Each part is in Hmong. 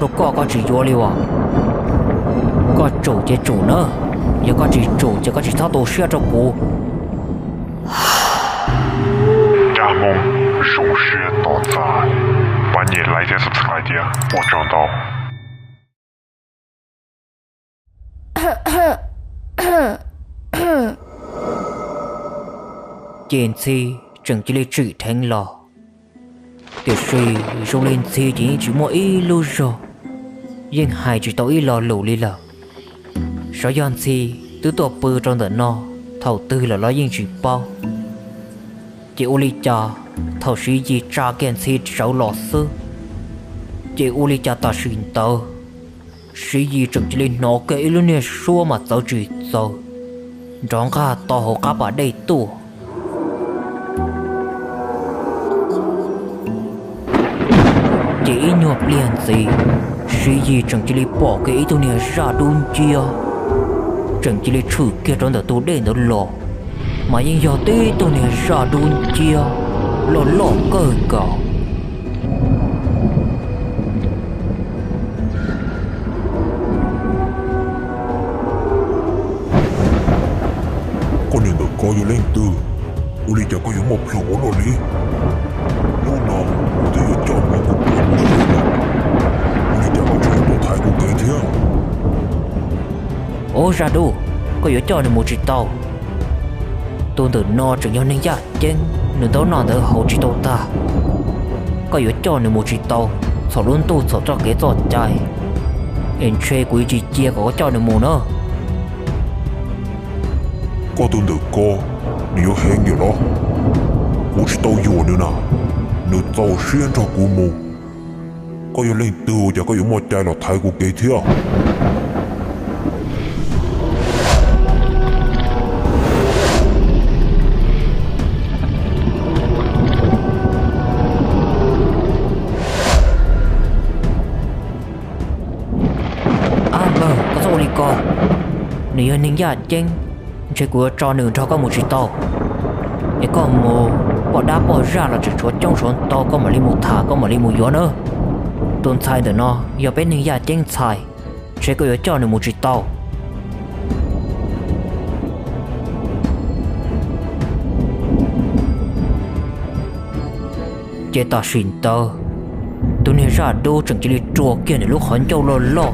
Rau koj, koj tsis yuav li as? Koj tsum ces tsum na, yog koj tsis tsum ces koj tsis txhob tu siab rau kuv. Caj Hmoob zoo siab tos txais, pab nyem like thiab subscribe thiab ua tsaug ntau. Ces Ntxhi tseem cia li tsim dheev los, tiam sis zoo li Ntxhi ces yeej tsis muaj ib lub zog, yeej hais tsis tau ib lo lus li lawm. Xyov yog Ntxhi twb tuaj pw rau ntawm no thaum twg lawm los yeej tsis paub. Ces ua li cas thaum Siv Yis tsa kiag Ntxhi sawv los xwb, ces ua li cas tam sim ntawd Siv Yis tseem cia li hnov kiag ib lub niag suab mas txawv tsis txawv nrov nqag tau hauv qab pas dej tuaj. Ces ib nyuag pliag ntxiv, Siv Yis tseem cia li pom kiag ib tug niag zaj dub nciab tseem cia li tshwm kiag rau ntawm tus dej ntawd los, mas yeej yog tib tug niag zaj dub nciab loj loj kawg nkaus. Koj niag ntawm ko yog leej twg? Ua li cas koj yuav muaj plhu ua luaj li? Hnub no kuv twb yuav coj mus ua kuv tus hlub los, ua li cas koj tseem yuav tuaj thaiv kuv kev thiab? Ub, zaj dub, koj yuav coj nws mus tsis tau. Tus ntawm no tseem yog neeg yaj ceeb, nws ntaub noj ntawv haus tsis tau tag. Koj yuav coj nws mus tsis tau, txhaum lub ntuj txhaum txoj kev txoj cai, es ntshe kuv yuav tsis cia kom koj coj nws mus na. Koj tus ntawm ko, nws yuav heev yam los? Kuv tsis tau yuam nws na, nws txaus siab nrog kuv mus. Koj yog leej twg ua cas koj yuav muaj cai los thaiv kuv kev thiab? Ab npawg, koj txhob ua li ko. Nws yog neeg yaj ceeb, ntshe kuv yuav tso nws nrog koj mus tsis tau. Es koj mus, poj dab poj zaj los tseem tshuav coob tshuav ntau, koj mam li mus tham, koj mam li mus yuav na. Tus ntxhais ntawm no yog peb neeg yaj ceeb ntxhais, ntshe koj yuav coj nws mus tsis tau. Ces tam sim ntawd, tus niag zaj dub tseem cia li rua kiag nws lub qhov ncauj loj loj,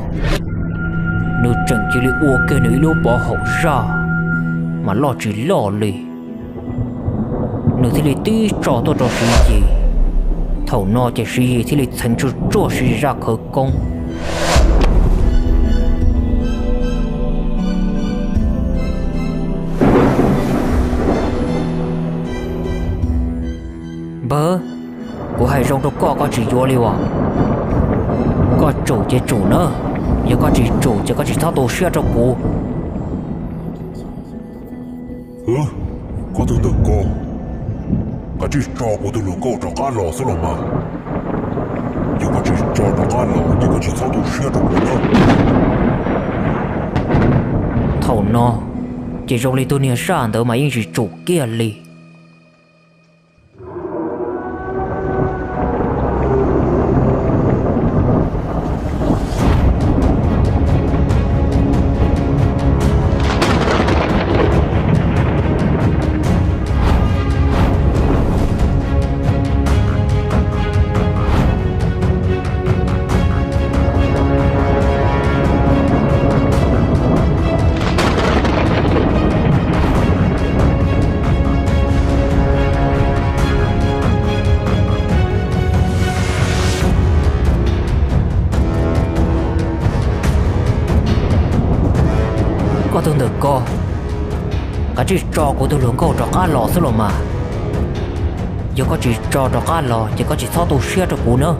nws tseem cia li ua kiag nws ib lub pov haum zaj, mas loj tsis loj li. Nws thiaj li tib tso tuaj rau Siv Yis. Thaum no ces Siv Yis thiaj li txheev tsuj tsuaj Siv Yis zaj khawv koob. Npawg, kuv hais zoo rau koj, koj tsis yuav li as? Koj tsum ces tsum na, yog koj tsis tsum ces koj tsis txhob tu siab rau kuv. Koj tus ntawm ko, kav tsij tso kuv tus hluas nkauj rov qab los xwb los mas. Yog koj tsis tso rov qab los ces koj tsis txhob tu siab rau kuv na. Thaum no ces zoo li tus niag zaj ntawd mas yeej tsis tsum kiag li. Koj tus ntawm ko, kav tsij tso kuv tus hluas nkauj rov qab los xwb los mas. Yog koj tsis tso rov qab los ces koj tsis txhob tu siab rau kuv nawb.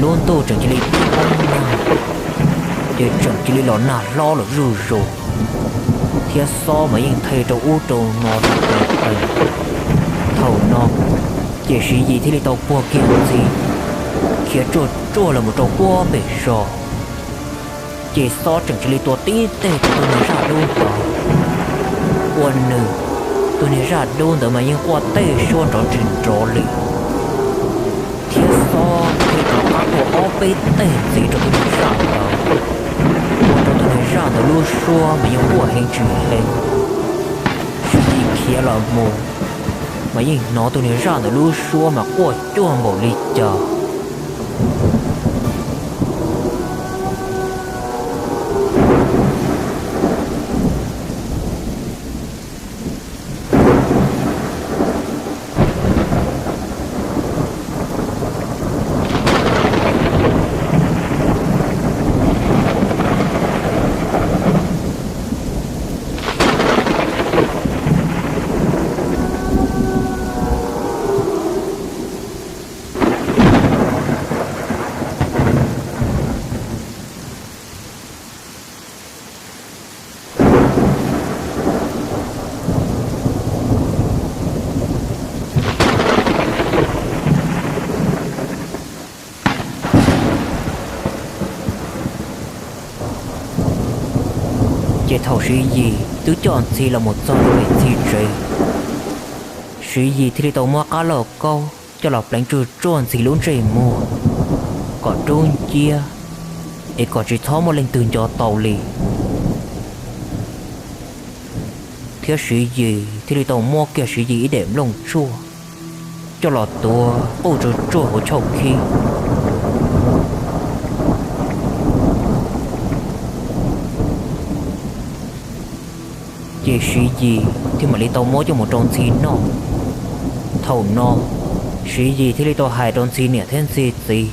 Lub ntuj tseem cia li pib poob nag, ces tseem cia li los nag hlob lawm zuj zus, thiab xob mas yeej the rau ub rau no rau qees. Thaum no ces Siv Yis thiaj li tau puag kiag ntxhi khiav tsuag tsuag los mus rau puag pem zos, ces xob tseem cia li tua tib teg rau tus niag zaj dub ntawd, ua nws tus niag zaj dub ntawd mas yeej quaj tej suab nrov tsis nrov li, thiab xob thiaj li rov qab tua ob peb teg ntxiv rau tus niag zaj ntawd, ua rau tus niag zaj ntawd lub suab mas yeej quaj heev tsis heev. Siv Yis khiav los mus mas yeej hnov tus niag zaj ntawd lub suab mas quaj cuag npaum li cas. Ces thaum Siv Yis twb coj ntxhi los mus txog rau pem ntxhi tsev, Siv Yis thiaj li tau muab qab lauj kaub coj los pleev tsuj tsuag ntxhi lub ntsej muag kom rub nciab, es kom tsis txhob muaj leej twg nco tau li. Thiab Siv Yis thiaj li tau muab kiag Siv Yis ib daim nplooj tshuaj coj los tuav quj tsuj tsuag hauv chauj khib. Ces Siv Yis thiaj mam li tau muab coj mus rau ntxhi noj. Thaum no, Siv Yis thiaj li tau hais rau ntxhi niam thiab ntxhi txiv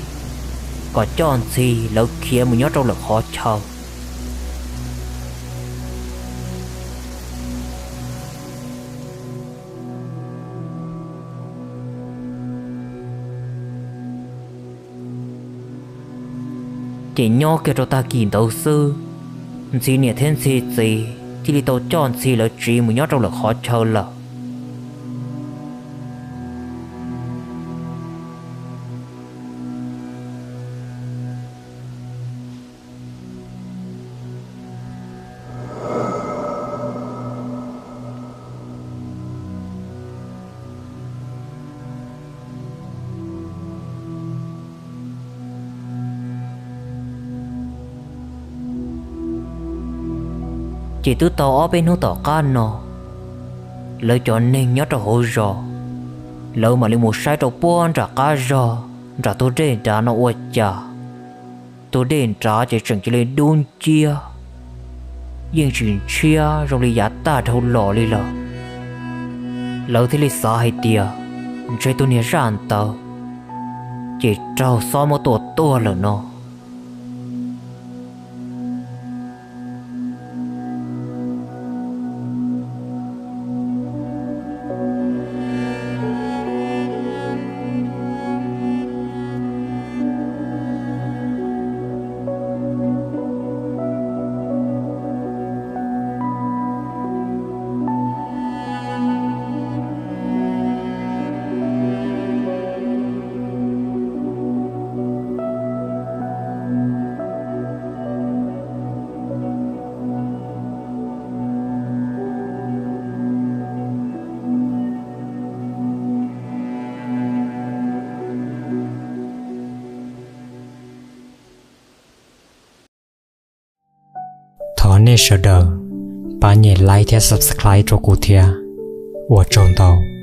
kom coj ntxhi lawv khiav mus nyob rau lawm qhov chaw. Ces nyob kiag rau tag kis ntawd xwb, ntxhi niam thiab ntxhi txiv thiaj li tau coj ntxhi lawv tsiv mus nyob rau lawm qhov chaw lawm. Ces twb tau ob peb hnub tom qab no, lawv cov neeg nyob rau hauv zos, lawv mam li mus saib rau puag nram qab zog nram tus dej nrad no ua cas, tus dej nrad ces tseem cia li dub nciab, yeej tsis ntshiab zoo li yav tag dhau los li lawm. Lawv thiaj li xav hais tias ntshe tus niag zaj ntawd ces raug xob muab tua tuag lawm no. Thov nej sawv daws pab nyem like thiab subscribe rau kuv thiab. Ua tsaug ntau.